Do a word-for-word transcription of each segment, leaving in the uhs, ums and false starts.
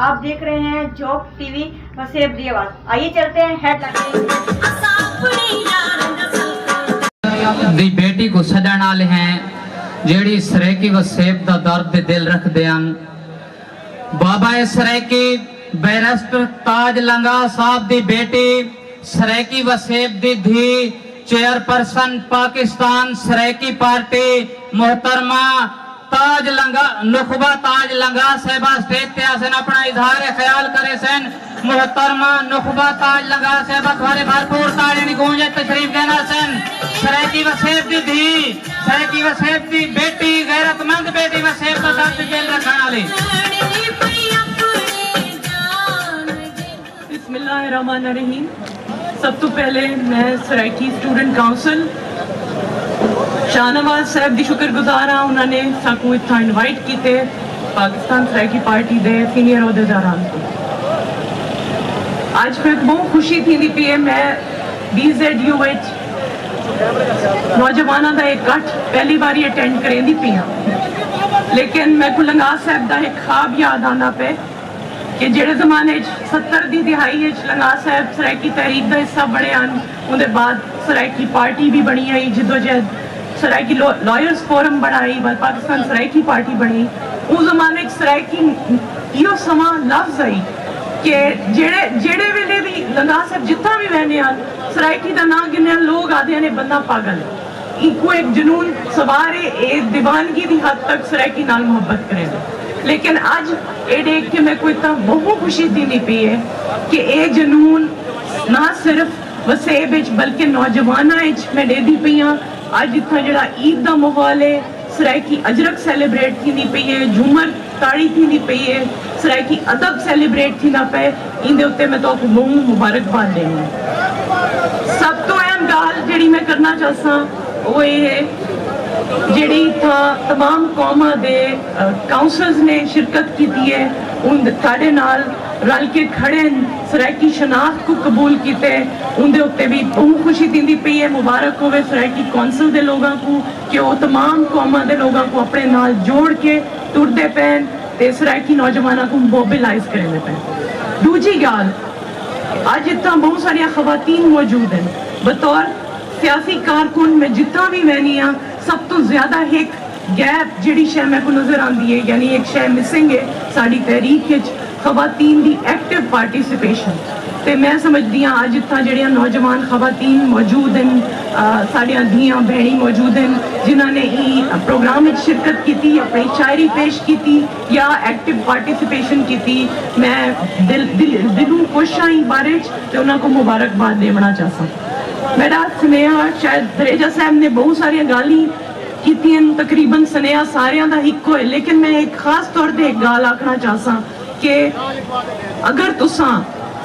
آپ دیکھ رہے ہیں جوک ٹی وی وسیب دی آواز۔ آئیے چلتے ہیں ہیڈ لائن۔ دی بیٹی کوں سݙݨ آلے ہیں، جیڑھی سرائیکی وسیب دا درد دل رکھدے ہن۔ بابا سرائیکی بیرسٹر تاج لنگاہ صاحب دی بیٹی، سرائیکی وسیب دی دھی، چیئرپرسن پاکستان سرائیکی پارٹی، محترمہ تاج لنگا نخبہ تاج لنگاہ صاحبہ اسٹیج تے آسن، اپݨا اظہار خیال کریسن۔ محترمہ نخبہ تاج لنگاہ صاحبہ تہاݙے بھرپور تاڑیاں دی گونج اچ تشریف گھن آسن۔ سرائیکی وسیب دی دھی، سرائیکی وسیب دی بیٹی، غیرت مند بیٹی، وسیب دا درد دل رکھݨ آلی۔ بسم اللہ الرحمن الرحیم۔ سب توں پہلے میں سرائیکی اسٹوڈنٹ کونسل شاہ نواز صاحب دی شکر گزار ہاں، انہاں نے ساکوں اتھاں انوائٹ کیتے، پاکستان سرائیکی پارٹی دے سینئر عہدیداراں کوں۔ اج میکوں بہوں خوشی تھیندی پئی ہے، میں بی زیڈ یو وچ نوجواناں دا اکٹھ پہلی واری اٹینڈ کریندی پئی ہاں، لیکن میکوں لنگاہ صاحب دا ہک خواب یاد آندا پئے کہ جیڑھے زمانے اچ ستر دی دہائی اچ لنگاہ صاحب سرائیکی تحریک دا حصہ بݨے ہن، اوندے بعد سرائیکی پارٹی وی بݨی ہئی، جدوجہد سرائیکی لو لائرز فورم بݨائی، بعد پاکستان سرائیکی پارٹی بݨی۔ اوں زمانے اچ سرائیکی ایہو سماں لفظ ہئی کہ جیڑھے جیڑھے ویلے وی لنگاہ صاحب جتھاں وی ویندے ہن، سرائیکی دا ناں گھنیا لوگ آہدے ہن اے بندہ پاگل ہے۔ اینکوں ہک جنون سوار ہے، اے دیوانگی دی حد تک سرائیکی نال محبت کریندے۔ لیکن اج اے ݙیکھ کے میکوں اتنا بہوں خوشی تھیندی پئی ہے کہ اے جنون نہ صرف وسیب اچ بلکہ نوجواناں اچ میں ݙیہدی پئی ہاں۔ اج اتھاں جیڑھا عید دا ماحول ہے، سرائیکی اجرک سیلیبریٹ تھیندی پئی ہے، جھومر تاڑی تھیندی پئی ہے، سرائیکی ادب سیلیبریٹ تھیندا پئے، ایندے اتے میں تہاکوں ٻہوں مبارکباد ݙینداں۔ سب توں اہم ڳالھ جیڑھی میں کرݨا چاہساں او اے ہے جیڑھی اتھاں تمام قوماں دے کونسلز نے شرکت کیتی ہے، ان ساݙے نال رل کے کھڑے ہن، سرائیکی شناخت کوں قبول کیتے، اوندے اتے وی ٻہوں خوشی تھیندی پئی ہے۔ مبارک ہووے سرائیکی کونسل دے لوگاں کوں کہ او تمام قوماں دے لوگاں کوں اپݨے نال جوڑ کے ٹردے پئن تے سرائیکی نوجواناں کوں موبلائز کریندے پئن۔ ݙوجھی ڳالھ، اڄ اتھاں ٻہوں ساریاں خواتین موجود ہن۔ بطور سیاسی کارکن میں جتھاں وی ویندی ہاں، سب توں زیادہ ہک گیپ جیڑھی شے میکوں نظر آندی ہے، یعنی ہک شے مسنگ ہے ساݙی تحریک اچ، خواتین دی ایکٹیو پارٹیسپیشن۔ تے میں سمجھدی ہاں اڄ اتھاں جیڑھیاں نوجوان خواتین موجود ہن، ساݙیاں دھیاں بھیݨیں موجود ہن جنہاں نے ایں پروگرام اچ شرکت کیتی، اپݨی شاعری پیش کیتی یا ایکٹیو پارٹیسپیشن کیتی، میں دل دل دلوں خوش ہاں ایں بارے اچ تے انہاں کوں مبارکباد ݙیوݨا چاہساں۔ میݙا سنیہا، شاید دھریجہ صاحب نے ٻہوں ساریاں ڳالھیں کیتیاں، تقریباً سنیہا ساریاں دا ہکو ہے، لیکن میں ہک خاص طور تے ہک ڳالھ آکھݨا چاہساں کہ اگر تساں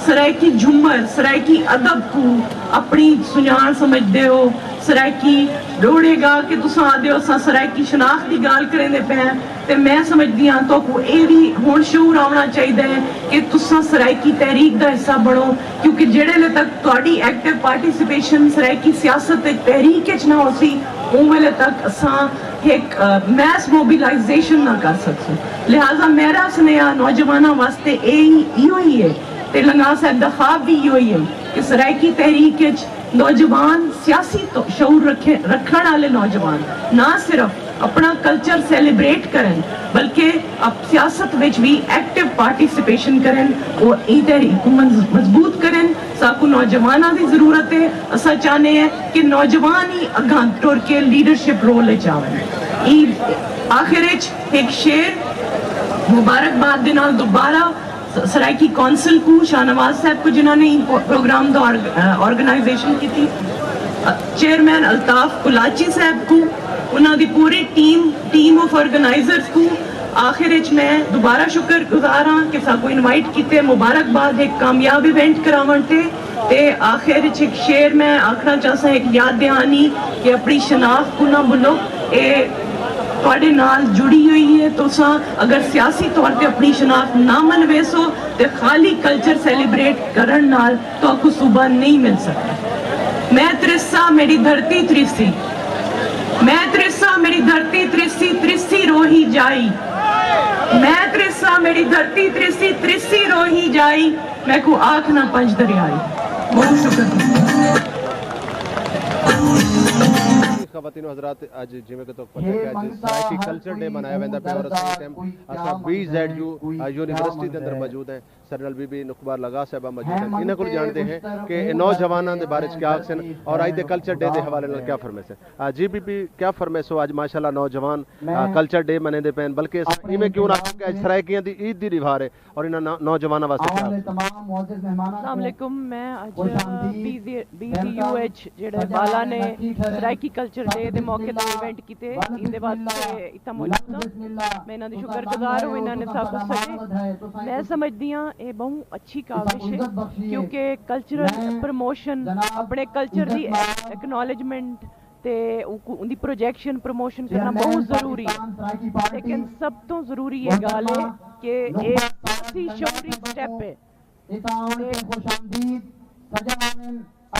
سرائیکی جھمر، سرائیکی ادب کوں اپݨی سنڄاݨ سمجھدے ہو، سرائیکی ݙوہڑے ڳا کے تساں آہدے ہو اساں سرائیکی شناخت دی ڳالھ کریندے پئے ہیں، تے میں سمجھدی ہاں تہاکوں اے وی ہݨ شعور آوݨا چاہیدا ہے کہ تساں سرائیکی تحریک دا حصہ بݨو، کیونکہ جیڑھے ویلے تک تہاݙی ایکٹیو پارٹیسپیشن سرائیکی سیاست اچ، تحریک اچ نہ ہوسی، اوں ویلے تک اساں ہک میس موبیلائزیشن نہ کر سڳسوں۔ لہذا میݙا سنیہا نوجواناں واسطے اے ایہو ہی ہے تے لنگاہ صاحب دا خواب وی ایہو ہی ہے کہ سرائیکی تحریک اچ نوجوان سیاسی شعور رکھݨ آلے نوجوان نہ صرف اپݨا کلچر سیلیبریٹ کرن بلکہ سیاست وچ وی ایکٹیو پارٹیسپیشن کرن، او ایں تحریک کوں مضبوط کرن۔ ساکوں نوجواناں دی ضرورت ہے، اساں چاہنے ہیں کہ نوجوان ہی اگاں ٹر کے لیڈرشپ رول اچ آون۔ ایں آخر اچ ہک شعر مبارکباد دے نال دوبارہ سرائیکی کونسل کوں، شاہ نواز صاحب کوں جنہاں نے ایں پروگرام دا آرگنائزیشن کیتی، چیئرمین الطاف کلاچی صاحب کوں، انہاں دی پوری ٹیم، ٹیم آف آرگنائزرز کوں آخر اچ میں دوبارہ شکر گزار ہاں کہ ساکوں انوائٹ کیتے، مبارکباد ہک کامیاب ایونٹ کراوݨ تے۔ تے آخر اچ ہک شعر میں آکھݨا چاہساں، ہک یاد دہانی کہ اپݨی شناخت کوں نہ بھلو۔ اے تہاݙے نال جڑی ہوئی ہے۔ تساں اگر سیاسی طور تے اپݨی شناخت نہ منویسو تے خالی کلچر سیلیبریٹ کرݨ نال تہاکوں صوبہ نہیں مل سڳدا۔ میں ترساں میݙی دھرتی ترسی، میں ترساں میݙی دھرتی ترسی، ترسی روہی جائی۔ میں تریساں، میݙی دھرتی تریسی، تریسی روہی جائی، میکوں آکھ نہ پنج دریائی۔ بہت شکریہ۔ خواتین و حضرات، اڄ جیویں کہ تہاکوں پتہ ہے کہ اڄ سرائیکی کلچر ڈے منایا ویندا پیا اور اساں اس ٹائم اساں وی زیڈ یو یونیورسٹی دے اندر موجود ہیں۔ ساݙے نال بی بی نقبہ لغا صاحبہ موجود ہیں، انہاں کول ڄاݨدے ہیں کہ اے نوجواناں دے بارے چ کیا آکھسن اور اڄ دے کلچر ڈے دے حوالے نال کیا فرمیسن۔ آ، جی بی بی، کیا فرمیسو؟ اڄ ماشاءاللہ نوجوان آ، کلچر ڈے منیندے پئن، بلکہ اساں ایویں کیوں نہ آکھوں کہ اڄ سرائیکیاں دی عید دی ݙیہاڑ ہے اور انہاں نو- نوجواناں واسطے کیا آکھسن؟ السلام علیکم، میں اج بی زی بی زی یو اچ جڑے بالا نے سرائیکی کلچر ڈے دے موقع تے ایونٹ کیتے، ایندے واسطے اتھاں موجود ہاں۔ میں انہاں دی شکر گزار ہوں، انہاں نے ساکوں سدے۔ میں سمجھدی ہاں اے بہوں اچھی کاوش ہے، کیونکہ کلچرل پروموشن، اپنے کلچر دی ایکنالجمنٹ تے اوکوں اوندی پروجیکشن پروموشن کرنا بہوں ضروری ہے، لیکن سب توں ضروری اے گالھ ہے کہ اے سیاسی شعوری سٹیپ ہے۔ تے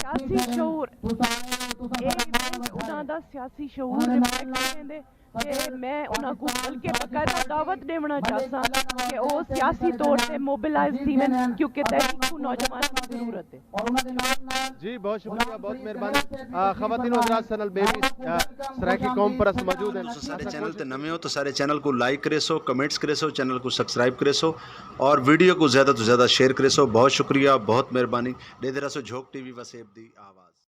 سیاسی شعور، اے ایونٹ انہاں دا سیاسی شعور ریفلیکٹ کریندے۔ تے میں انہاں کوں بلکہ باقاعدہ دعوت ݙیوݨا چاہساں کہ او سیاسی طور تے موبلائز تھیون، کیونکہ تحریک کوں نوجواناں دی ضرورت ہے۔ جی بہت شکریہ، بہت مہربانی۔ آ، خواتین و حضرات، ساݙے نال ٻئے وی آ، سرائیکی قوم پرست موجود ہیں۔ تساں ساݙے چینل تے نویں ہو تو ساݙے چینل کوں لائک کریسو، کمنٹس کریسو، چینل کوں سبسکرائب کریسو اور ویڈیو کوں زیادہ توں زیادہ شیئر کریسو۔ بہت شکریہ، بہت مہربانی۔ ݙیہدے رہسو جھوک ٹی وی وسیب دی آواز۔